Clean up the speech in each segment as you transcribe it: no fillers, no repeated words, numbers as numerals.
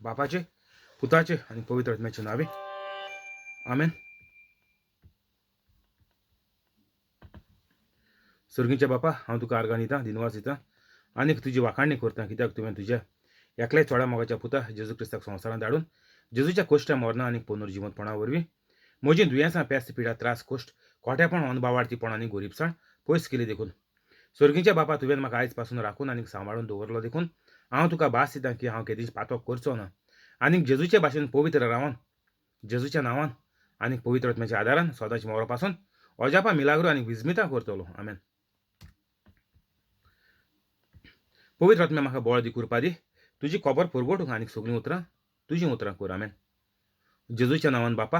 बापाचे, पुताचे आनी पवित्र आत्म्याचे नावे, आमेन. सर्गीच्या बापा, हांव तुका आर्गां दितां, दिनवास दितां आनीक तुजी वाखाणणी करता, कित्याक तुवें तुज्या एकल्याच चोडा मोगाच्या पुता जेजू क्रिस्ताक संवसारांत धाडून जेजूच्या कोश्टा मरणां आनी पुनर्जिवंतपणा वरवीं म्हजीं दुयेंसां, पेस्त, पिडा, त्रास, कोश्ट, खोटेपण, अनभावार्थीपण आनी गोरीबसाण पयस केली देखून. सर्गीच्या बापा, तुवें म्हाका आयज पासून राखून आनी सांबाळून दवरलो देखून हांव तुका भास दितां की हांव केदींच पातक करचो ना आनीक जेजूचे भाशेन पवित्र रावन जेजूच्या नांवान आनी पवित्र आत्म्याच्या आदारान सदांच मोरा पासून अजापां, मिलाग्रो आनी विस्मितां करतलो. आमेन. पवित्र आत्म्या, म्हाका बळ दी, कृपा दी, तुजी खबर पुरगोटूंक आनी सगळीं उतरां तुजीं उतरां कर. आमेन. जेजूच्या नांवान बापा,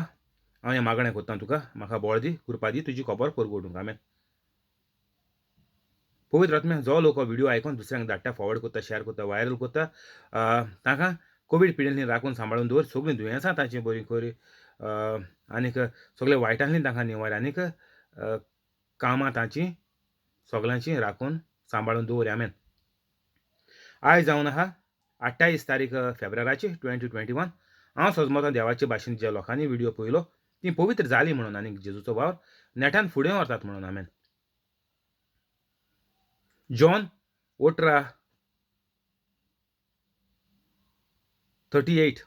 हांव हें मागणें करतां तुका, म्हाका बळ दी, कृपा दी, तुजी खबर पुरगोटूंक. आमेन. पवित्र आत्म्या, जो लोक हो व्हिडियो आयकून दुसऱ्यांक धाडटा, फॉरवर्ड करता, शेअर करता, व्हायरल करता, तांकां कोवीड पिडेंतली राखून सांबाळून दवर, सगळीं दुयेंसां तांची बरीं कर आनीक सगळे वायटांतली तांकां निवार आनीक कामां तांची सगळ्यांची राखून सांबाळून दवर. आमेन. आयज जावन आहा 28 तारीख फेब्रुवाराची 2021. हांव सजमतां देवाचे भाशेन ज्या लोकांनी व्हिडियो पळयलो ती पवित्र जाली म्हणून आनीक जेजूचो वावर नेटान फुडें व्हरतात म्हणून. आमेन. जॉन 18:38.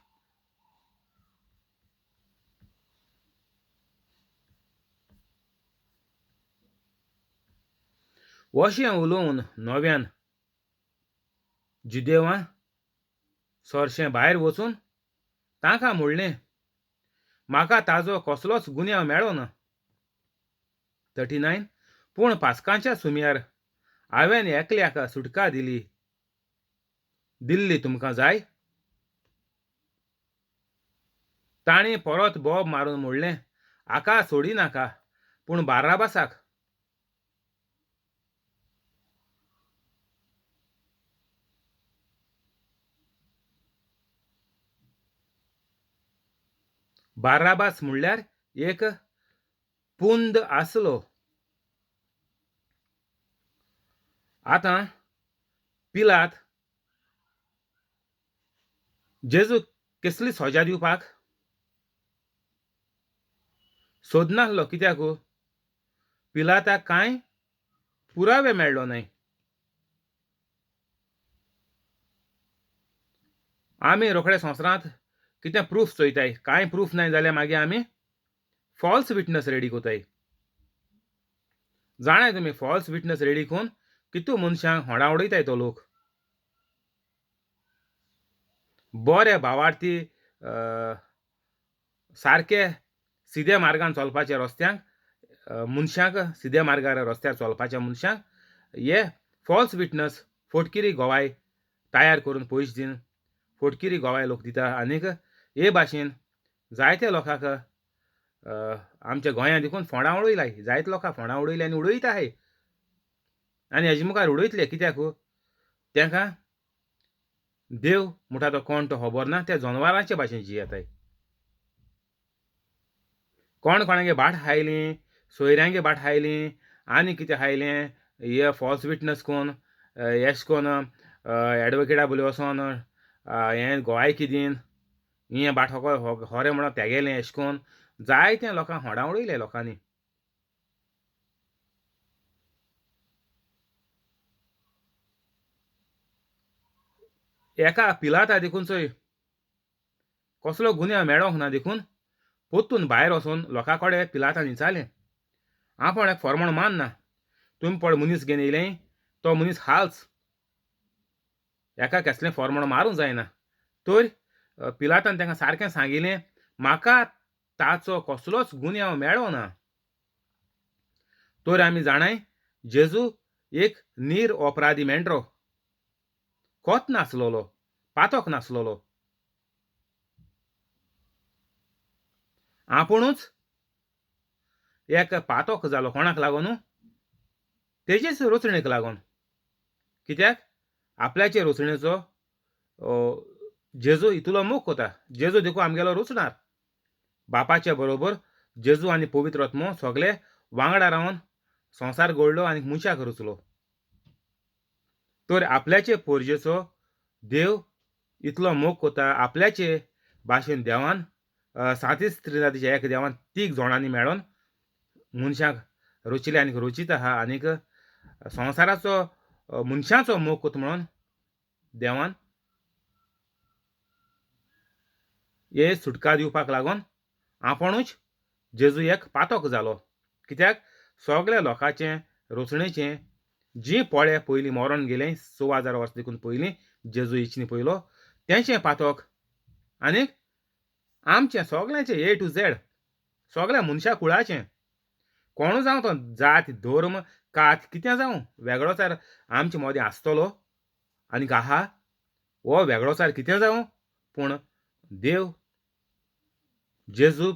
अशें उलोवन नव्यान जुदेवां सरशें भायर वचून तांकां म्हणलें, म्हाका ताजो कसलोच गुन्यांव मेळो ना. 39. पूण पास्कांच्या सुमयार हांवें एकल्याक सुटका दिली दिल्ली तुमकां जाय. तांणी परत बोब मारून म्हणलें, हाका सोडी नाका पूण बाराबासाक. बाराबास म्हणल्यार एक पुंद आसलो. आतां पिलात जेजूक कसली सजा दिवपाक सोदनासलो, कित्याक पिलाताक कांय पुरावे मेळ्ळो न्हय. आमी रोखडे संवसारांत कितें प्रूफ चोयताय, कांय प्रूफ नाय जाल्यार मागीर आमी फॉल्स विटनस रेडी कोताय. जाणाय तुमी, फॉल्स विटनस रेडी करून कितू मनशांक होडा उडयताय तो लोक. बरे भावार्थी सारके सिद्या मार्गान चलपाच्या रस्त्यांक मनशांक, सिद्या मार्गार रस्त्यार चलपाच्या मनशांक हे फॉल्स विटनस फोटकिरी गवाय तयार करून पयशे दिवन फोटकिरी गवाय लोक दिता. आनीक हे भाशेन जायते लोकांक आमच्या गोंयांत देखून फोंडां उडयलाय, जायते लोकांक फोंडां उडयले आनी उडयता आहाय आनी हेजे मुखार उडयतले, कित्याक तांकां देव म्हणटा तो कोण तो खबर ना, त्या जनवरांचे भाशेन जियेताय. कोण कोणागे भाट खायली, सोयऱ्यांगे भाट खायली आनी कितें खायलें, हे फॉल्स विटनस कोण एश कोन एडवोकेटा बोली वचोन हें गोवायकी दीन, हें भाट खरें म्हणून तेगेलें, एश कोन जायते लोकांक होडां उडयले लोकांनी. एका पिलाता देखून चोय कसलो गुन्यांव मेळोंक ना देखून पोत्तून भायर वचून लोकां कडेन पिलातान विचारलें, आपूण एक फॉर्मण मानना, तुमी पळय मनीस घेवन येयले तो मनीस हाल्स, एका कसलें फॉर्मण मारूंक जायना. तर पिलातान तांकां सारकें सांगिल्लें, म्हाका ताचो कसलोच गुन्यांव मेळो ना. तर आमी जाणाय जेजू एक नीर अपराधी मेंढरो, कोत नासलोलो, पातक नासलोलो, आपुणूच एक पातक जालो. कोणाक लागून? तेजेच रचणेक लागून. कित्याक आपल्याचे रचणेचो जेजू इतलो मोग कोता. जेजू देखून आमगेलो रचणार, बापाचे बरोबर जेजू आनी पवित्र आत्मो सगळे वांगडा रावन संवसार घडलो आनी मनशाक रचलो. तर आपल्याचे पोरजेचो देव इतलो मोग कोता आपल्याचे भाशेन देवान सातीच त्रिनातीच्या एक देवान तीग जोणांनी मेळोन मनशाक रचिले आनीक रचीत आहा आनीक संवसाराचो मनशाचो मोग कोता म्हणून देवान हे सुटका दिवपाक लागून आपुणूच जेजू एक पातक जालो. कित्याक सगल्या लोकांचें रचणेचें जी पोळे पयलीं मरोन गेले 6000 वर्सां देखून पयलीं जेजू इचनी पयलो तेंचें पातक आनीक आमचें सगल्यांचें ए टू झेड सगल्या मनशा कुळाचें कोणू जावं तो जात धर्म कात कितें जावं वेगळोचार आमचे मदें आसतलो आनीक आहा हो वेगळोचार कितें जावं पूण देव जेजू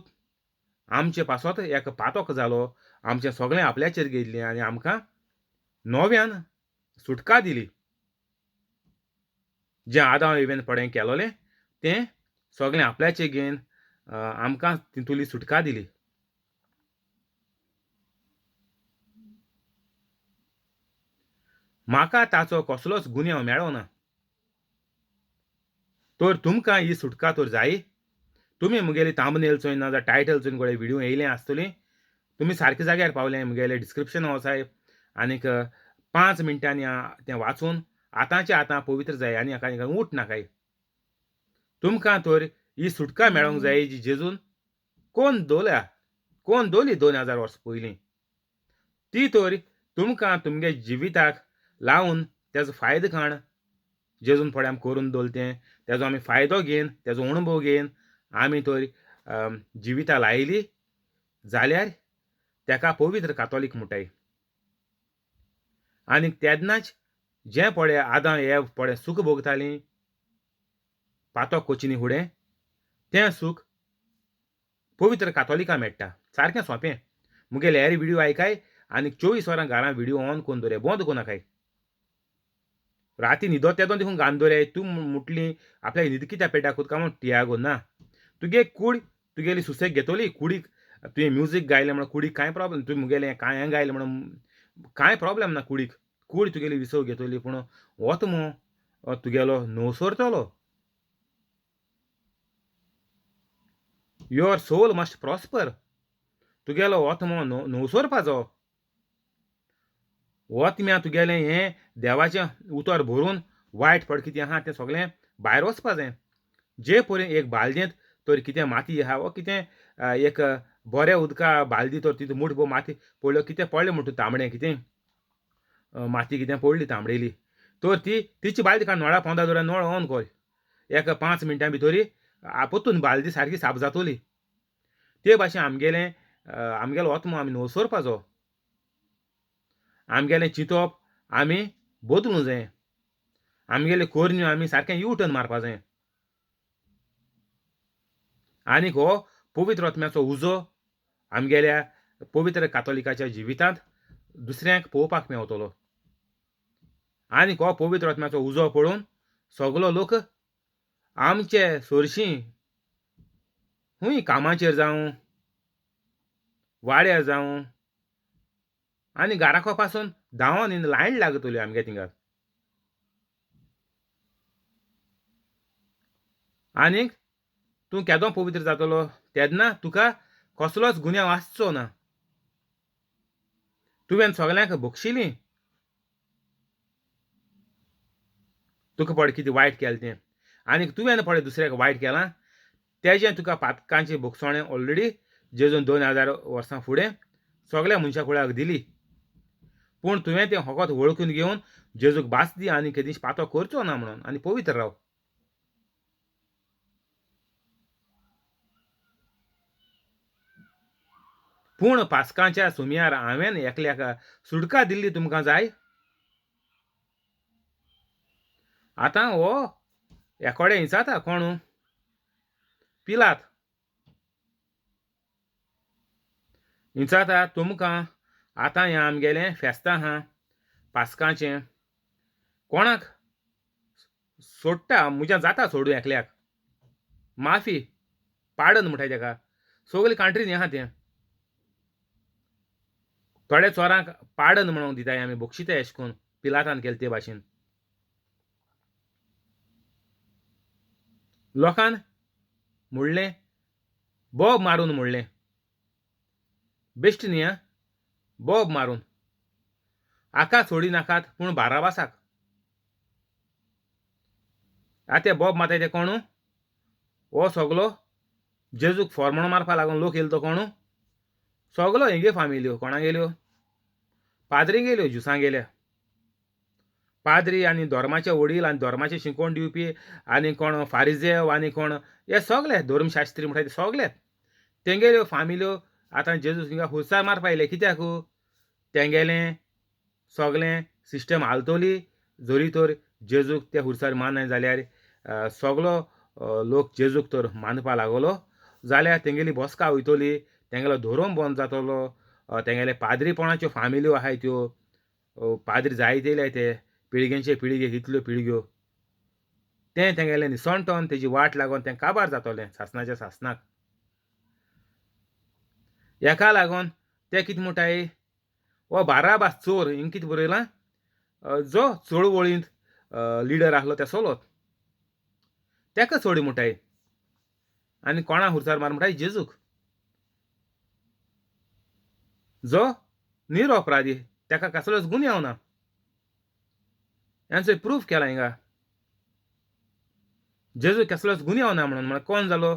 आमचे पासत एक पातक जालो, आमचें सगळें आपल्याचेर घेयल्लें आनी आमकां नव्यान सुटका दिली. जें आदांव इवेन पडें केलोलें तें सगळें आपल्याचेर घेवन आमकां तितूली सुटका दिली. म्हाका ताचो कसलोच गुन्यांव मेळना तर तुमकां ही सुटका तर जाय. तुमी मुगेली थांबनेल चोय ना जाल्यार टायटल चोयन गोडे व्हिडियो येयले आसतली, तुमी सारके जाग्यार पावले. मुगेले डिस्क्रिप्शन वचाय आनीक 5 मिनटांनी तें वाचून आतांचे आतां पवित्र जाय आनी हाका उठ नाकाय. तुमकां तर ही सुटका मेळोंक जाय जी जेजून कोण दवरल्या, कोण दवरली 2000 वर्सां पयलीं, ती तर तुमकां तुमगे जिविताक लावन तेजो फायदो काण जेजून थोडे आमी करून दवरलें तें तेजो आमी फायदो घेवन तेजो अणभव घेवन आमी तर जिविता लायली जाल्यार तेका पवित्र कातोलीक म्हणटाय. आनी तेन्नाच जें पळय आदां एव पळय सूख भोगतालीं पातक कोचिनी फुडें तें सूख पवित्र कातोलिका मेळटा. सारकें सोंपें. मुगेले हेर व्हिडियो आयकाय आनी 24 वरां घरां व्हिडियो ऑन करून दवराय, बंद करूं नाकाय. राती न्हिदो तेदो देखून घालून दवराय. तूं मुटली आपल्याक न्हीद कित्याक पेड्ड्यार कोता काय म्हूण टियागो ना, तुगे कूड तुगेली सुसेग घेतली. कुडीक तुवें म्युजीक गायलें म्हणून कुडीक कांय प्रॉब्लम, तुवें मुगेलें कांय हें गायलें म्हणून कांय प्रॉब्लम ना कुडीक. कूड तुगेली विसव घेतली पूण वत तुगेलो नवसरतलो. Your soul must prosper. तुगेलो वत नवसरपाचो. वत तुगेलें हें देवाचें उतर भरून वायट पड कितें आहा तें सगळें भायर वचपा जाय. जे परी एक बालदेंत तर कितें माती आहा वो कितें एक बरें उदका बालदी तर तितून मुठ भोव माती पडल्यो कितें पडलें म्हणटा तांबडें कितें माती कितें पडली तांबडेली तर ती तिची बालदी काड नळा पोंदा दवर नळ ऑन कर एक 5 मिनटां भितरी परतून बालदी सारकी साफ जातली. ते भाशेन आमगेलें आमगेलो आत्मो आमी नवसरपाचो. आमगेलें चिंतप आमी बदलूं जाय. आमगेले करण्यो आमी सारकें यू टर्न मारपा जाय. आनीक हो पवित्र आत्म्याचो उजो आमगेल्या पवित्र कातोलिकाच्या जिवितांत दुसऱ्यांक पळोवपाक मेवतलो. आनीक हो पवित्र आत्म्याचो उजो पळोवन सगलो लोक आमचे सोरशीं खूंय कामाचेर जावं वाड्यार जावं आनी घराको पासून धांवन लायन लागतल्यो आमगे थिंगा. आनीक तूं केदो पवित्र जातलो तेन्ना तुका कसलोच गुन्यांव आसचो ना. तुवें सगल्यांक बक्षिली, तुका पळय कितें वायट केलें तें आनीक तुवें पळय दुसऱ्याक वायट केलां तेजें तुका पातकांची भोगसणें ऑलरेडी जेजून 2000 वर्सां फुडें सगल्या मनशा कुळाक दिली. पूण तुवें तें फकत वळखून घेवन जेजूक भास दी आनी केदींच पातो करचो ना म्हणून आनी पवित्र राव. पूण पास्कांच्या सुमयार हांवें एकल्याक सुटका दिल्ली तुमकां जाय. आतां हो एकोडे हिंचाता कोण पिलात हिंचाता तुमकां आतां हें आमगेलें फेस्तां आहा पास्कांचें कोणाक सोडटा म्हज्या जाता सोडूं एकल्याक माफी पाडन म्हणटाय तेका. सगली कंट्रीन आहा तें थोड्या चोरांक पाडन म्हणून दिताय आमी बक्षिताय अशें करून पिलातान केलें ते भाशेन. लोकान म्हणलें बोब मारून म्हणलें, बेश्ट न्ही आं, बोब मारून आका सोडी नाकात पूण बाराबासाक. आतां ते बोब मारताय ते कोणू? हो सगलो जेजूक फॉर्मण मारपा लागून लोक येयलो तो कोणू? सगलो हेगे फामिल्यो. कोणागेल्यो? पाद्री गेल्यो, ज्युसां गेल्या पाद्री आनी धर्माचे वडील आनी धर्माचे शिकोवण दिवपी आनी कोण फारिजेव आनी कोण हे सगले धर्मशास्त्री म्हणटा ते सगले तेंगेल्यो फामिल्यो आतां जेजू हिंगा हुसार मारपा येयले. कित्याक? तेंगेलें सगलें सिस्टम हालतली जरी तर जेजूक ते हुरसार मानय जाल्यार सगलो लोक जेजूक तर मानपा लागलो जाल्यार तेंगेली बसका वयतली, तेंगेलो धोरम बंद जातलो, तेंगेले पाद्रीपणाच्यो फामिल्यो आहाय त्यो पाद्री जायतेले ते पिळगेंचे पिळगे इतल्यो पिळग्यो तें तेंगेलें निसणटोन तेजी वाट लागून तें काबार जातलें सासणाच्या सासणाक. हेका लागून ते कितें म्हणटाय, हो बाराबास चोर हिंग कितें बरयलां, जो चळवळींत लिडर आसलो ते सोलोत तेका सोडी म्हणटाय आनी कोणा हुरसार मार म्हणटाय जेजूक, जो निरअपराधी तेका कसलोच गुन्यांव ना. हेंचो प्रूफ केला हिंगा जेजू कसलोच गुन्यांव ना म्हणून. म्हणल्यार कोण जालो?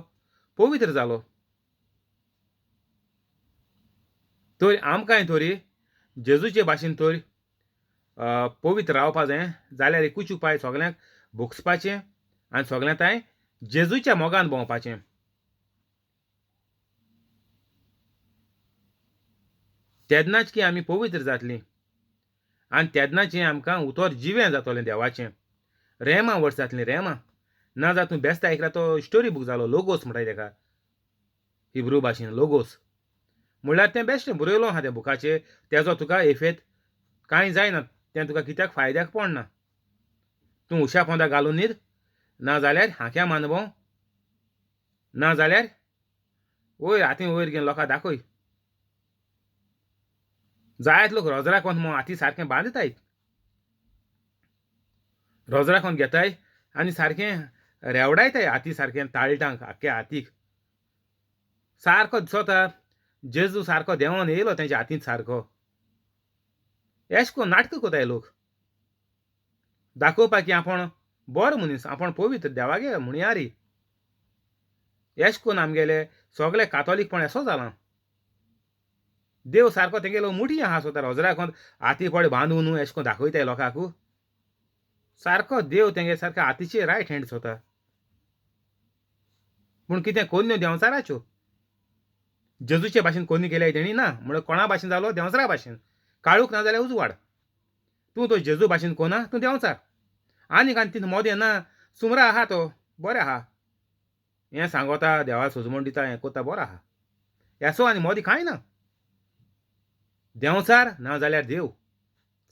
पवित्र जालो. तर आमकांय तरी जेजूचे भाशेन तर पवित्र रावपा जाय जाल्यार एकूच उपाय, सगल्यांक भोगसपाचें आनी सगळ्यां तांय जेजूच्या मोगान भोंवपाचें. तेन्नाच की आमी पवित्र जातलीं आनी तेन्नाच हें आमकां उतर जिवें जातलें देवाचें, रेमा वर्स जातलीं रेमा. ना जाल्यार तूं बेस्त आयकला तो स्टोरी बूक जालो, लोगोस म्हणटाय तेका हिब्रू भाशेन लोगोस म्हणल्यार तें बेश्टें बरयलो आहा त्या बुकाचेर, तेजो तुका एफेत कांय जायना, तें तुका कित्याक फायद्याक पडना. तूं उशा पोंदा घालून न्हीद, ना जाल्यार हांक्या मानवो, ना जाल्यार वयर हातीन वयर घेवन लोकां दाखय. जायत लोक रोजरा कोन मो हाती सारकें बांदताय, रोजरा कोन घेताय आनी सारकें रेवडायताय हाती सारकें ताळटांक आख्ख्या हातीक सारको दिसता जेजू सारको देंवोन येयलो तेंच्या हातींत सारको. एश कोन नाटकां कोताय लोक दाखोवपाक की आपूण बरो मनीस, आपूण पवित्र देवागे म्हणयारी. एश कोन आमगेले सगळे कातोलीकपण एसो जालां. देव सारको तेंगेलो मुठी आहा सोता रोजरा कोन हाती पड बांदून न्हू एश कोन दाखयताय लोकांक. सारको देव तेंगे सारको हातीचे रायट हँड सोता, पूण कितें कोन्न्यो देंवचाराच्यो जेजूचे भाशेन कोन्नी केल्याय तेणी ना, म्हणल्यार कोणा भाशेन जालो? देंवचारा भाशेन. काळूक ना जाल्यार उजवाड. तूं तो जेजू भाशेन कोना, तूं देंवचार. आनीक आनी तितून मोदें ना, सुमरा आहा तो बरें आहा, हें सांगोता देवा सोजमण दिता, हें कोता बरो आहा, येसो आनी मोदी कांय ना. देंवचार ना जाल्यार देव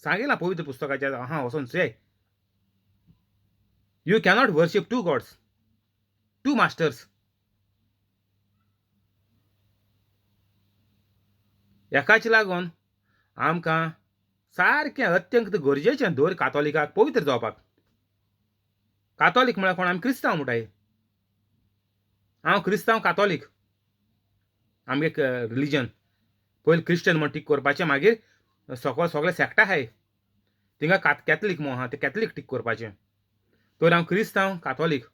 सांगिलां पवित्र पुस्तकाचेर आहा, वचोन चोय. You cannot worship two gods, two masters. हेकाच लागून आमकां सारकें अत्यंत गरजेचें दर कातोलिकाक पवित्र जावपाक. कातोलीक म्हळ्यार कोण? आमी क्रिस्तांव म्हणटाय. हांव क्रिस्तांव कातोलीक, आमगे रिलीजन पयलीं क्रिश्चन म्हण टीक करपाचें, मागीर सगळे सगळे सेक्टा आहाय थिंगा कॅथलीक म्हूण आहा ते कॅथलीक टीक करपाचें. तर हांव क्रिस्तांव कातोलीक,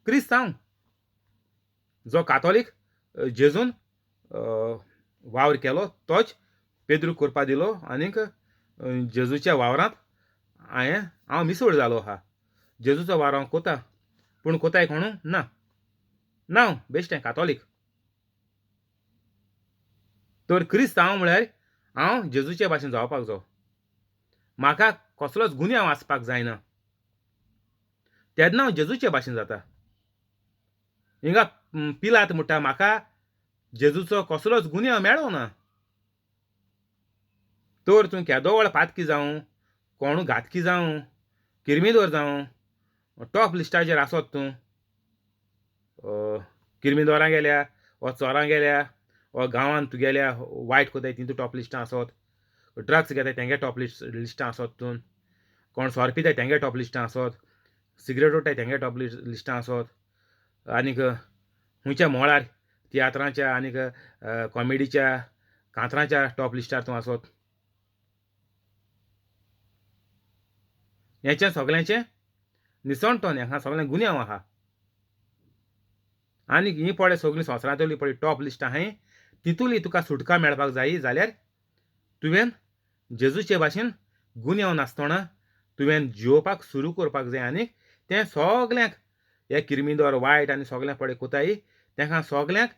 क्रिस्तांव जो कातोलीक जेजून वावर केलो तोच पेद्रू करपा दिलो आनीक जेजूच्या वावरांत हांवें हांव मिसळ जालो आहा. जेजूचो वावर हांव कोता, पूण कोताय कोणू ना, ना हांव बेश्टें कातोलीक. तर क्रिस्तांव म्हळ्यार हांव जेजूचे भाशेन जावपाक जाय, म्हाका कसलोच गुन्यांव आसपाक जायना, तेन्ना हांव जेजूचे भाशेन जाता. हिंगा पिलात म्हणटा म्हाका जेजूचो कसलोच गुन्यांव मेळो ना. तर तूं केदो व्हड पातकी जावं, कोणू घातकी जावं, किर्मिदोर जावं, टॉप लिस्टाचेर आसत तूं, किर्मिदोरां गेल्या वा चोरां गेल्या वा गांवांत तुगेल्या वायट कोताय तितू टॉप लिस्टां आसत, ड्रग्स घेताय तेंगे टॉप लिस्टां आसत, तूं कोण सोरो पिताय तेंगे टॉप लिस्टां आसत, सिगरेट ओडटाय तेंगे टॉप लिस्टां आसत, आनीक खंयच्या मळार तियात्रांच्या आनीक कॉमेडीच्या कांतरांच्या टॉप लिस्टार तूं आसत, हेचें सगळ्यांचें निसणटोन हांगा सगळें गुन्यांव आहा. आनी ही पळय सगळीं संवसारांतली पळय टॉप लिस्ट आहाय तितूली तुका सुटका मेळपाक जाय जाल्यार तुवें जेजूचे भाशेन गुन्यांव नासतना तुवें जियोवपाक सुरू करपाक जाय. आनी तें सगल्यांक हे किर्मिदोर वायट आनी सगळ्यांक पळय कोताय तेंकां सगल्यांक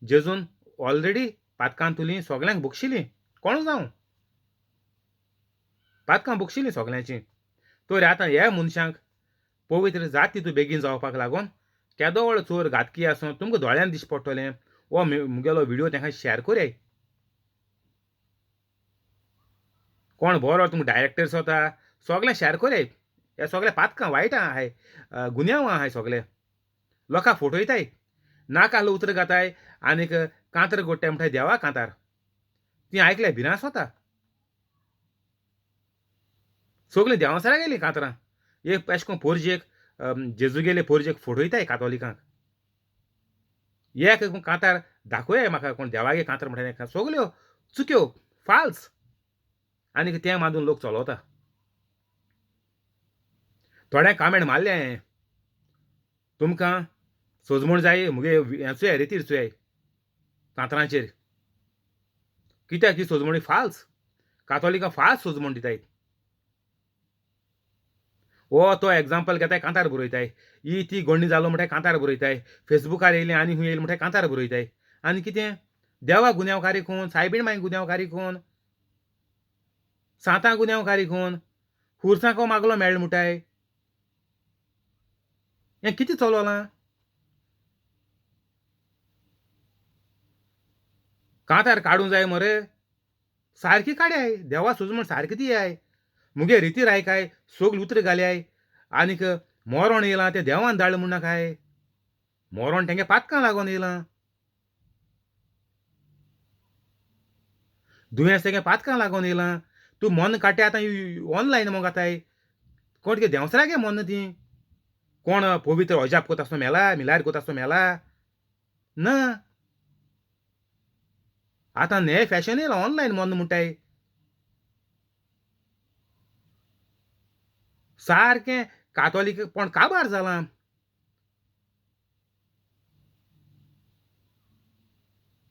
जेजून ऑलरेडी पातकां तुली सगल्यांक बक्षिली, कोण जावं पातकां बक्षिली सगल्यांची. तर आतां ह्या मनशांक पवित्र जाती तूं बेगीन जावपाक लागून केदो व्हडलो चोर घातकी आसूं तुमकां दोळ्यान दिश्टी पडटलें. हो मुगेलो व्हिडियो तेंकां शेअर करयाय. कोण बरो तुमकां डायरेक्टर्स वता सगळें शेअर करयाय. हे सगळे पातकां वायटां आहाय, गुन्यांव आहाय, सगळे लोकां फटयताय, नाका उतर घाताय आनीक कांतर गोडटाय म्हणटाय देवा कांतार ती आयकल्या भिरांत वता. सगळीं देंवचारा गेलीं कांतरां. एक अशें करून पोरजेक जेजूगेले पोरजेक फटयताय कातोलिकांक. एक कांतार दाखोवया म्हाका कोण देवागे कांतार म्हणटा, सगल्यो चुक्यो फाल्स आनीक तें मानून लोक चलवता. थोड्या कामेंट मारलें हांवें, तुमकां सोजमण जाय मुगे हें चोया रेतीर चोयाय कांतरांचेर, कित्याक ही सोजमणी फाल्स, कातोलिकां फाल्स सोजमण दिताय. हो तो एग्जाम्पल घेताय कांतार बरयताय, ही ती गोंडी जालो म्हणटाय कांतार बरयताय, फेसबुकार येयलें आनी खूंय येयलें म्हणटाय कांतार बरयताय. आनी कितें देवा गुन्यांवकारी खून, सायबीण मागीर गुन्यांवकारी खून, सांतां गुन्यांवकारी खून, खुर्सांको मागलो मेळ्ळो म्हणटाय, हें कितें चलोलां? कांतार काडूंक जाय मरे, सारकी काडयाय, देवा सोजमण सारकी दियाय, मुगे रितीर आयकाय, सगळीं उतरां घालयाय. आनीक मरण येयलां तें देवान धाडलां म्हूण नाकाय, मरण तेंगे पातकां लागून येयलां, दुयेंस तेगे पातकां लागून येयलां. तूं मन काडटाय आतां ऑनलायन मगो घाताय, कोण कितें देंवचारागे मन ती, कोण पवित्र अजाप कोता आसतना मेला, मिलार कोता आसतना मेला ना. आतां न्हे फॅशन येयलां ऑनलायन मन म्हणटाय, सारकें कातोलीक पण काबार जालां.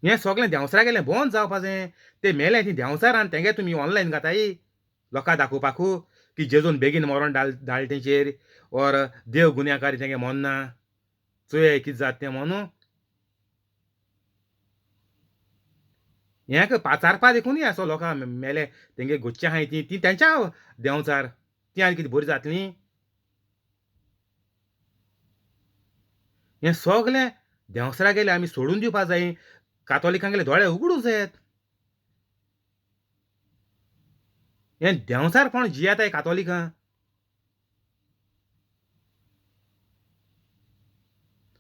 हें सगळें देंवचारा गेलें बंद जावपाचें. ते मेलें ती देंवचारान तेंगे तुमी ऑनलायन घाताय लोकां दाखोवपाकू की जेजून बेगीन मरण धाडलें तेंचेर, ओर देव गुन्यांवकारी तेंगे मोन्ना, चोया कितें जाता तें म्हणून. हें पाचारपा देखून असो लोकां मेले तेंगे गोच्चे आहाय ती ती तेंच्या देंवचार ती आनी कितें बरी जातली. हें सगळें देंवचारा गेलें आमी सोडून दिवपा जाय, कातोलिकांगेले दोळे उगडूंक जायत. हें देंवचारपण जियेताय कातोलिकां.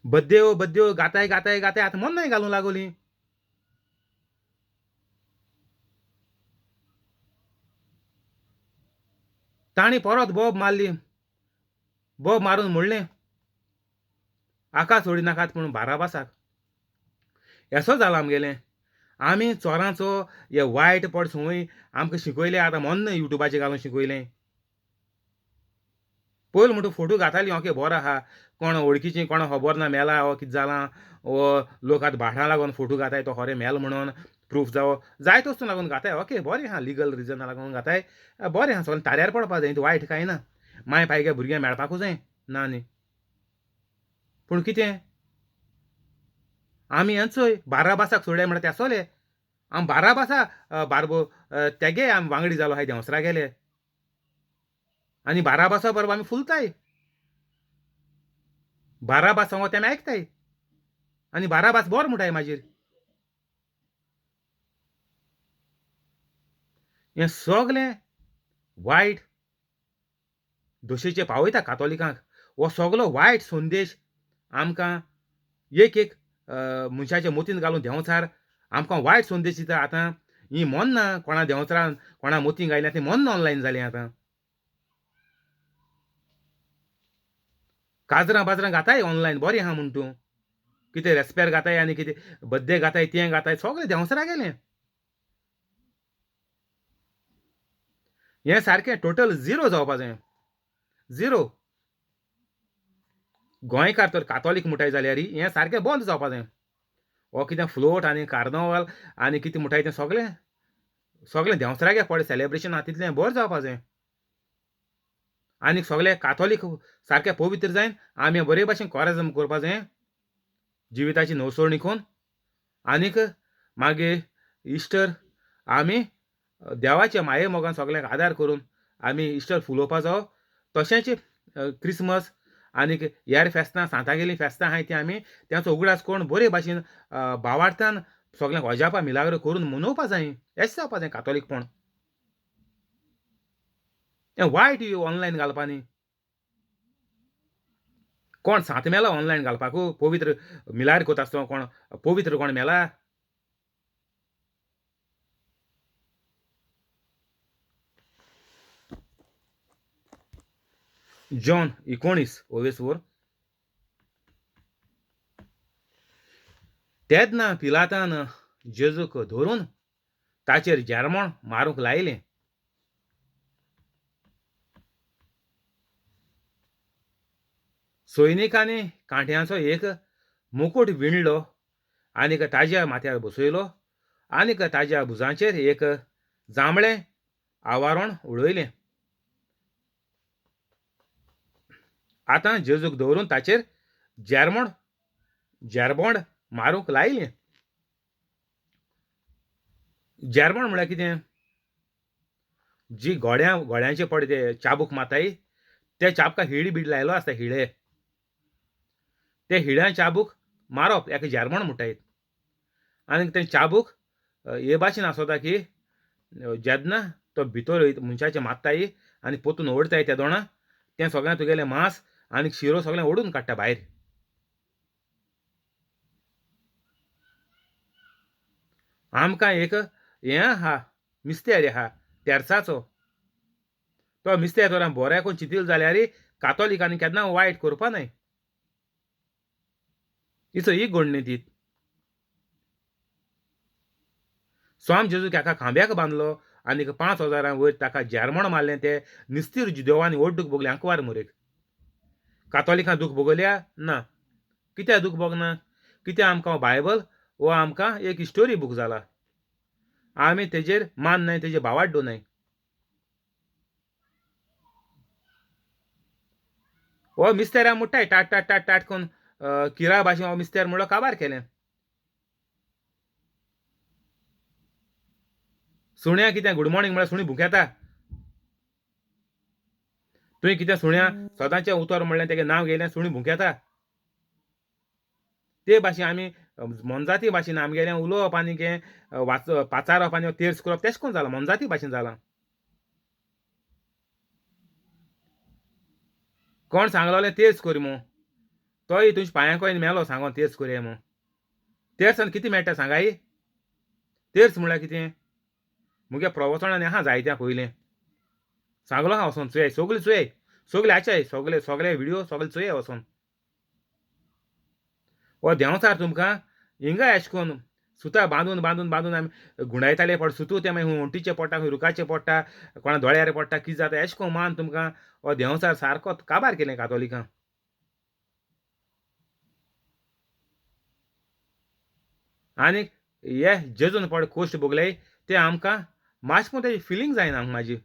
बद्देव बद्देव गाताय गाताय गाताय आतां मन्नाय घालूंक लागोली. तांणी परत बोब मारली, बोब मारून म्हणलें आका सोडी नाकात पूण बाराबासाक. येसो जाला आमगेलें, आमी चोरांचो हे वायट पड संवय आमकां शिकयलें, आतां मोन्न युट्यूबाचेर घालून शिकयलें. पयलीं म्हणटा फोटो घाताली ओके बरो आहा, कोण वळखीची कोणा खबर ना मेला वो कितें जालां, वो लोक आतां भाटां लागून फोटो घाताय तो खरें मेल म्हणून प्रूफ जावो जायत वस्तू लागून घाताय, ओके बरें आहा, लिगल रिजना लागून घाताय बरें आहा, सगळें ताऱ्यार पडपा जाय, वायट कांय ना, माय पायगे भुरग्यांक मेळपाकूच जाय ना न्ही. पूण कितें आमी हें चोय बाराबासाक सोडले म्हणटा ते आसोले, आमी बाराबासा बारबो तेगे आमी वांगडी जालो आहाय देंवचारा गेले आनी बाराबासा बरोबर आमी फुलताय, बाराबास सांगो तें आमी आयकताय आनी बाराबास बरो म्हणटाय मागीर. हें सगळें वायट दोशेचें पावयता कातोलिकांक. हो सगलो वायट संदेश आमकां एक एक मनशाच्या मोतीन घालून देंवचार आमकां वायट संदेश दिता. आतां ही मोन्ना कोणा देंवचारान कोणा मोतीन घायल्या ती मोन्ना ऑनलायन जालीं आतां. काजरां बाजरां घाताय ऑनलायन बरें आहा म्हूण तूं कितें रेस्पेर घाताय आनी कितें बड्डे घाताय तें घाताय सगळें देंवसरा गेलें. हें सारकें टोटल झिरो जावपा जाय, झिरो. गोंयकार तर कातोलीक म्हणटाय जाल्यार हें सारकें बंद जावपा जाय. हो कितें फ्लोट आनी कार्नवाल आनी कितें म्हणटाय तें सगळें सगळें देंवसरागे पडलें सेलेब्रेशन आहा तितलें बरें जावपा जाय. आनी सगळे कातोलीक सारके पवित्र जायन आमी बरे भाशेन कोरेजम करपा जाय जिविताची नवसोळ निकून. आनीक मागीर इस्टर आमी देवाच्या माये मोगान सगळ्यांक आदार करून आमी इस्टर फुलोवपा जावो. तशेंच क्रिसमस आनीक हेर फेस्तां सांतागेलीं फेस्तां आहाय तीं आमी तेंचो उगडास करून बरे भाशेन भावार्थान सगळ्यांक अजापां मिलाग्र करून मनोवपा जाय. एशें जावपा जाय कातोलीकपण. हें वायट ऑनलायन घालपा न्ही. कोण सांत मेला ऑनलायन घालपाकू पवित्र मिलाग्र कोता आसतना कोण पवित्र कोण मेला? जॉन 19 ओवेसवर. तेन्ना पिलातान जेजूक धरून ताचेर जेरमोण मारूंक लायलें. सैनिकांनी कांट्यांचो एक मुकूट विणलो आनीक ताज्या माथ्यार बसयलो आनीक ताज्या भुजांचेर एक जांबळें आवारण उडयलें. आतां जेजूक दवरून ताचेर जेरबोंड मारूंक लायलें. जेरबोंड म्हळ्यार कितें? जी घोड्यांचे पड ते चाबूक मारताय त्या चाबका हिळ बीड लायलो आसता, हिळे ते हिळ्यान चाबूक मारप एका जेरबोंड म्हणटाय. आनी तें चाबूक हे भाशेन आसता की जेन्ना तो भितर मनशाचे मारताय आनी पोतून ओडताय त्या दोणा तें सगळें तुगेलें मांस आनी शिरो सगळें ओडून काडटा भायर. आमकां एक हें आहा मिस्तेर आहा तेर्साचो, तो मिस्तेर तर बरें करून चिंतले जाल्यार कातोलिकांनी केन्ना वायट करपा न्हय. इचो ही घडणी ती. स्वाम जेजूक एका खांब्याक बांदलो आनी 5000 वयर ताका जेरमण मारलें. ते निस्तीर जुदेवांनी व्हड दूख भोगलें आंकवार मोरेक. कातोलिकां दूख भोगल्या ना? कित्याक दूख भोगना? कित्याक आमकां बायबल हो आमकां एक स्टोरी बूक जाला, आमी तेजेर मान न्हय, तेजेर भावाड्डो न्हय. हो मिस्तेरा मुट्टाय टाट टाट टाट टाट करून किरा भाशेन हो मिस्तेर म्हणलो काबार केलें. सुण्या कितें गुड मॉर्निंग म्हळ्यार सुणी भुकेता. तुवें कितें सुण्या सदांचें उतर म्हणलें तेगें नांव घेयलें सुणी भुकेता. ते भाशेन आमी मोनजाती भाशेन आमगेलें उलोवप आनी हें वाच पाचारप आनी तेर्स करप तेश कोण जालां मोनजाती भाशेन जालां. कोण सांगलोलें तेर्स करी मू, तोय तुमच्या पांयांकय मेलो सांगोन तेर्स करया मू. तेर्सान कितें मेळटा सांगाय? तेर्स म्हणल्यार कितें? मुगे प्रवचनांनी आहा जायत्या पयलें सांगलो आहा वचोन चोयाय सगळें चोयाय सगळे आचाय सगळे सगळे व्हिडियो सगळे चोयाय वचोन. हो देंवचार तुमकां हिंगा एश कोन्न सुतां बांदून बांदून बांदून आमी गुंडायताले पड सुतू तें मागीर वण्टीचें पडटा, खंय रुखाचें पडटा, कोणा दोळ्यार पडटा, कितें जाता एश कोन्न मान तुमकां हो देंवचार सारको काबार केलें कातोलिकां. आनी हे जेजून पड कोश्ट भोगले ते आमकां मातशें पूण तेजी फिलींग जायना आमकां म्हाजी.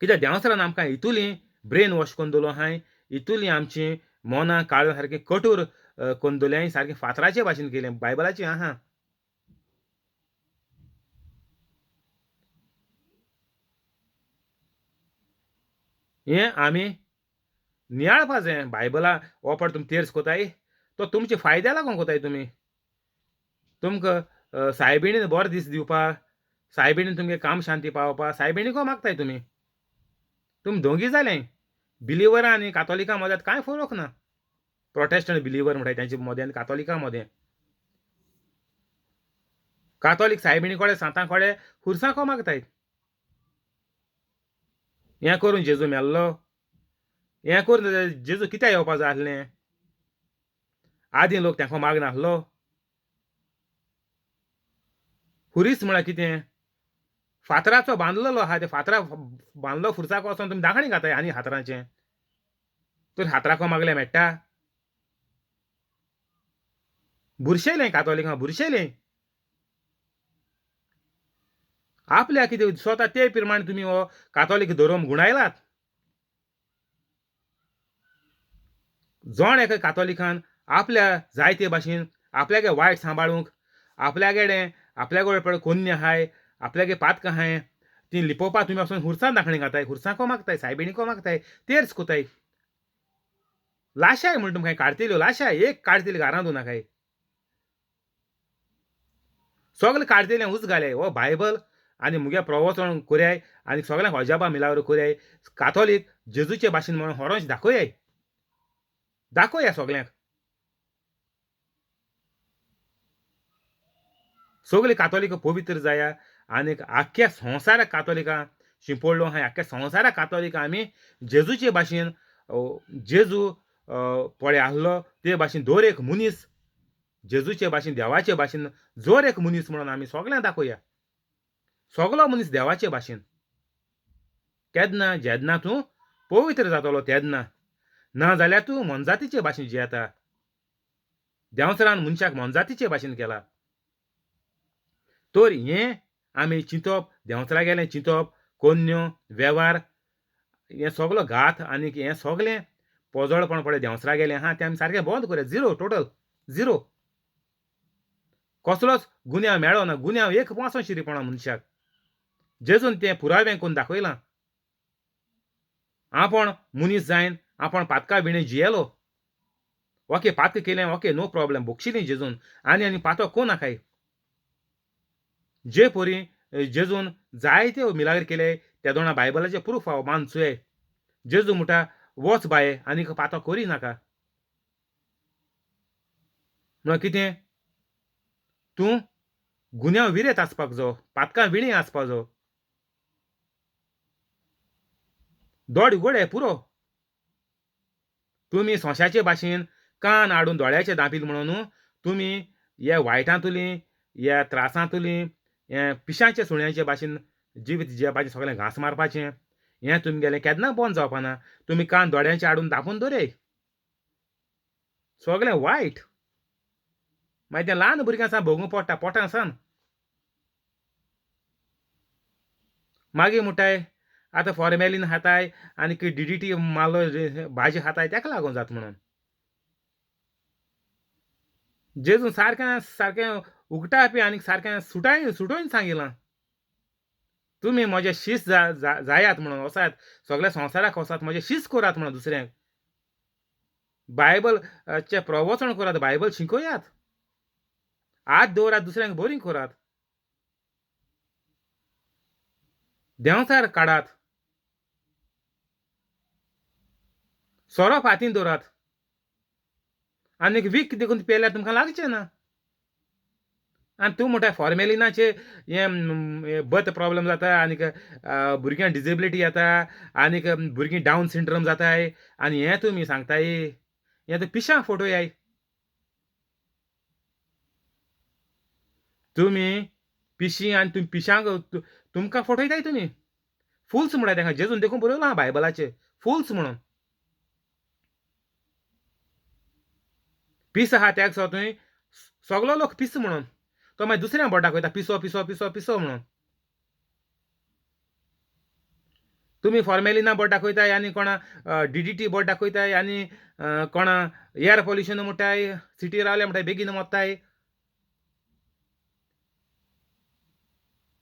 कित्याक देंवचारान आमकां इतुली ब्रेन वॉश करून दवरलो आहाय, इतुली आमची मनां काळजां सारकें कठोर करून दवरलें, सारकें फातराचे भाशेन केलें बायबलाचें आहा. हें आमी नियाळपा जाय. बायबला हो पड तुमी तेर्स कोताय तो तुमचे फायद्या लागून कोताय. तुमी तुमकां सायबिणीन बरो दीस दिवपाक, सायबिणीन तुमगे काम शांती पावोवपाक, सायबिणीको मागताय तुमी. तुमी दोंगी जालें बिलिवरां आनी कातोलिकां मदें कांय फरक ना. प्रोटेस्टंट बिलिवर म्हणटाय तेंचे मदें आनी कातोलिकां मदें. कातोलीक सायबिणी कडेन सांतां कडेन खुर्सां को मागताय. हें करून जेजू मेल्लो, हें करून जेजू कित्याक येवपा जाय आसलें? आदीं लोक तेंको मागनासलो? खुरीस म्हळ्यार कितें? फातराचो बांदलेलो आहा, ते फातरा बांदलो खुर्साक वचोन तुमी दाखणी घाताय आनी हातराचें, तर हातराको मागलें मेळटा? बुरशेलें कातोलिकां, बुरशेलें. आपल्याक कितें दिसता ते प्रमाणे तुमी हो कातोलीक धर्म गुणायलात. जण एका कातोलिकान आपल्या जायते भाशेन आपल्यागे वायट सांबाळूंक, आपल्यागेडे आपल्या कडेन पळय कोन्नी आहाय, आपल्यागे पातकां आहाय ती लिपोवपाक तुमी वचोन खुर्सां दाखणी घाताय, खुर्सांको मागताय, सायबिणीको मागताय, तेर्स कोताय. लाशाय म्हण तुमकां काडटेल्यो, लाशाय एक काडटेली घरांत नाकाय, सगळे काडटेले उच घाले. हो बायबल आनी मुगे प्रवचन कोरयाय आनी सगळ्यांक अजाबा मिलाग्रो कोरयाय, कातोलीक जेजूचे भाशेन म्हणून होरोंच दाखोयाय, दाखोया सगळ्यांक. सगळे कातोलीक पवित्र जाया आनी आख्ख्या संवसाराक कातोलिकां शिंपडलो आहाय, आख्ख्या संवसाराक कातोलिकां आमी जेजूचे भाशेन, जेजू पळय आहलो ते भाशेन दर एक मनीस जेजूचे भाशेन देवाचे भाशेन जोर एक मनीस म्हणून आमी सगळ्यांक दाखोवया. सगलो मनीस देवाचे भाशेन. केन्ना जेन्ना तूं पवित्र जातलो तेन्ना, ना जाल्यार तूं मोनजातीचे भाशेन जियेता. देंवचारान मनशाक मोनजातीचे भाशेन केला. तर हें आमी चिंतप, देंवचारा गेलें चिंतप, कोन्न्यो वेव्हार हें सगलो घात आनी हें सगलें पोजोळपण पळय देंवचारा गेलें आहा तें आमी सारकें बंद करया. Zero, total zero. कसलोच गुन्यांव मेळना, गुन्यांव एक पासो शिरीपणा मनशाक. जेजून तें पुरावें करून दाखयलां. आपूण मनीस जायन आपूण पातका विणे जियेलो. ओके पातक केलें, ओके नो प्रॉब्लेम, बक्षिली जेजून आनी आनी पातक कोण नाकाय. जे परी जेजून जायते मिलाग्र केले त्या दोना बायबलाचे प्रूफ हांव मानसुये. जेजू म्हणटा वच बाये आनी पातक करी नाका. म्हणल्यार कितें? तूं गुन्यांव विरेत आसपाक जावो, पातकां विणे आसपाक जावो. दोड उगडे पुरो. तुमी सोंशाचे भाशेन कान हाडून दोळ्याचे दांपील म्हणून तुमी हे वायटांतुली, ह्या त्रासांतुली, हे पिशांचे सुण्याचे भाशेन जिवीत जियेवपाचें, सगळें घांस मारपाचें, हें तुमगेलें केन्ना बंद जावपाना. तुमी कान दोळ्यांचे हाडून दांपून दवराय. सगळें वायट. मागीर तें ल्हान भुरग्यां सान भोगूंक पडटा, पोटां सान. मागीर म्हणटाय आतां फॉर्मेलीन खाताय आनी डीडीटी मारलो भाजी खाताय तेका लागून जाता म्हणून. जेजून सारकें सारकें उगटापी आनी सारकें सुटाय सुटोवन सांगिलां, तुमी म्हजे शीस जायात म्हणून, वसात सगळ्या संवसाराक वसात म्हजे शीस करात म्हणून, दुसऱ्यांक बायबल चे प्रवचन करात, बायबल शिकयात, हात दवरात, दुसऱ्यांक बरी करात, देंवचार काडात, सोरोप हातीन दवरात आनी वीख देखून पेल्यार तुमकां लागचें ना. आनी तूं म्हणटा फॉर्मेलिनाचे हें बर्थ प्रॉब्लम जाता आनीक भुरग्यांक डिजेबिलिटी येता आनीक भुरगीं डावन सिंड्रोम जाताय आनी हें तुमी सांगताय, हें तर पिशां फोटो याय. तुमी पिशी आनी तुमी पिशांक तुमकां फटयताय तुमी. फुल्स म्हणटा तांकां, जेजून देखून बरयलां बायबलाचेर फुल्स म्हणून. पीस आहा त्याक सो तुवें सगलो लोक पीस म्हणून, तो मागीर दुसऱ्यांक बोट दाखयता पिसो पिसो पिसो पिसो म्हणून. तुमी फॉर्मेलिना बोट दाखयताय आनी कोणा डीडीटी बोट दाखयताय आनी कोणा एयर पोल्युशन म्हणटाय, सिटी रावले म्हणटाय बेगीन मोत्ताय.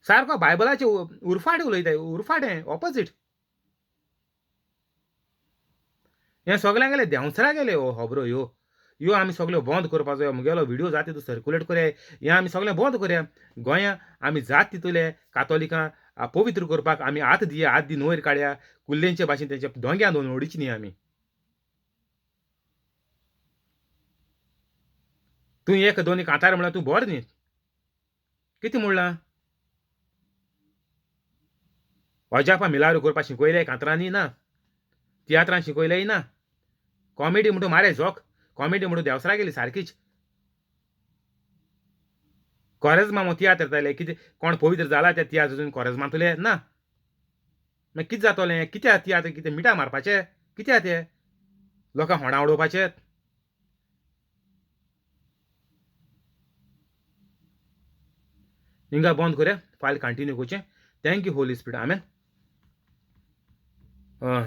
सारको बायबलाचे उरफाटें उलयताय, उरफाटें ऑपोजीट. हें सगळ्यांक गेलें देंवचारा गेलें हो खबरो ह्यो, ह्यो आमी सगळ्यो बंद करपाक जायो. मुगेलो व्हिडियो जाता तितू सर्कुलेट करया, हें आमी सगळें बंद करया. गोंया आमी जात तितूले कातोलिकां पवित्र करपाक आमी हात दिया, हात दी वयर काडया, कुल्लेंचे भाशेन तेंच्या दोंग्यान दोन ओडीची न्ही आमी. तूं एक दोन कांतार म्हणल्यार तूं बरो न्ही, कितें म्हणलां? अजापां मिलाग्रो करपाक शिकयलें कांतरांनी ना, तियात्रां शिकयलेंय ना. कॉमेडी म्हणटू मारे जोक, कॉमेडी म्हणटू देवसरा गेली सारकीच. कोरेज्मा मो तियात्र जाले कितें कोण पवित्र जाला त्या तियात्र वचून कोरेज्मांतले ना. मागीर कितें जातलें? कित्याक तियात्र कितें मिठां मारपाचें? कित्याक ते लोकांक होणा उडोवपाचे? हिंगा बंद करया, फायल कंटिन्यू करचें. Thank you Holy Spirit, amen.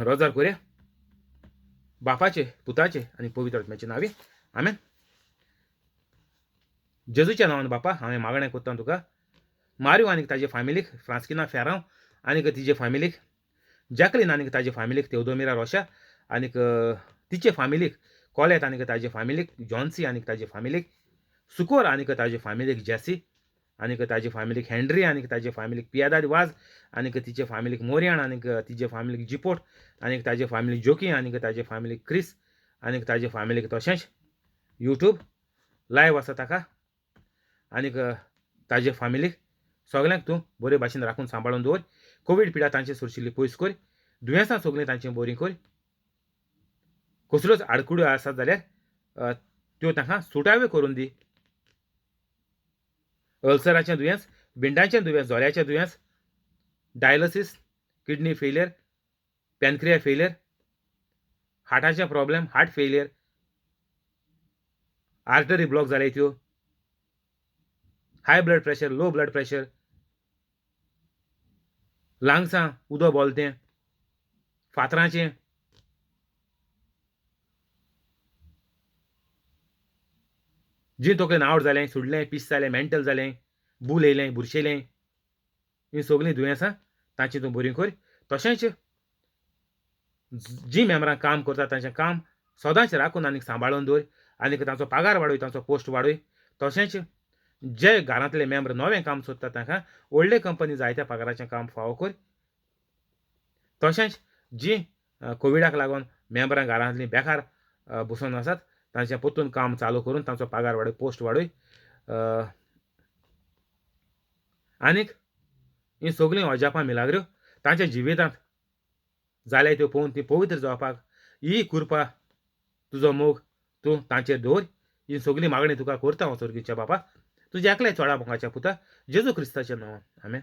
रोजार करया बापाचे, पुताचे आनी पवित्र आत्म्याचे नांवी, आमेन. जेजूच्या नांवान बापा हांवें मागणें करता तुका, मारियो आनी ताजे फामिलीक, फ्रांस्किना फेरांव आनीक तिजे फामिलीक, जॅकलीन आनीक ताजे फामिलीक, तेवदोमिरा रोशा आनीक तिचे फामिलीक, कॉलेत आनीक ताजे फामिलीक, जॉन्सी आनीक ताजे फामिलीक, सुकोर आनीक ताजे फामिलीक, जॅसी आनीक ताजे फामिलीक, हेनरी आनीक ताजे फामिलीक, पियादाद वाज आनीक तिचे फामिलीक, मोरियाण आनीक तिजे फामिलीक, जिपोट आनीक ताजे फामिलीक, जोकी आनीक ताजे फामिलीक, क्रिस आनीक ताजे फामिलीक, तशेंच यूट्यूब लायव आसा ताका आनीक ताजे फामिलीक, सगल्यांक तूं बरे भाशेन राखून सांबाळून दवर. कोवीड पिडा तांचे सोरशिल्ली पयस कर, दुयेंसां सगळीं तांचीं बरीं कर. कसल्योच आडकुड्यो आसात जाल्यार त्यो तांकां सुटाव्यो करून दी. अल्सराचें दुयेंस, बिंडाचें दुयेंस, जोऱ्याचें दुयेंस, dialysis, kidney failure, pancreas failure, हार्टाचें problem, heart failure, artery block जाले त्यो, high blood pressure, low blood pressure, लंग्सां उदक बोल तें, फातरांचें, जी तकलेन आवड जालें, सुडलें, पीस जालें, मेंटल जालें, बूल येयलें, बुरशेलें, हीं सगळीं दुयेंसां तांची तूं बरीं कर. तशेंच जीं मेंबरां काम करता तांचें काम सदांच राखून आनीक सांबाळून दवर आनीक तांचो पगार वाडय, तांचो पोस्ट वाडय. तशेंच जे घरांतले मेंबर नवें काम सोदता तांकां व्हडले कंपनी जायत्या पगाराचें काम फावो कर. तशेंच जीं कोविडाक लागून मेंबरां घरांतलीं बेकार बसून आसात तांचें परतून काम चालू करून तांचो पगार वाडय, पोस्ट वाडय. आनीक हीं सगळीं अजापां मिलाग्रो तांच्या जिवितांत जाल्या त्यो पळोवन ती पवित्र जावपाक ही कृपा तुजो मोग तूं तांचेर दवर. ही सगळीं मागणी तुका करता हांव सोर्गीच्या बापा, तुज्या एकल्या चोडा मोगाच्या पुता जेजू क्रिस्ताच्या नांवान, आमेन.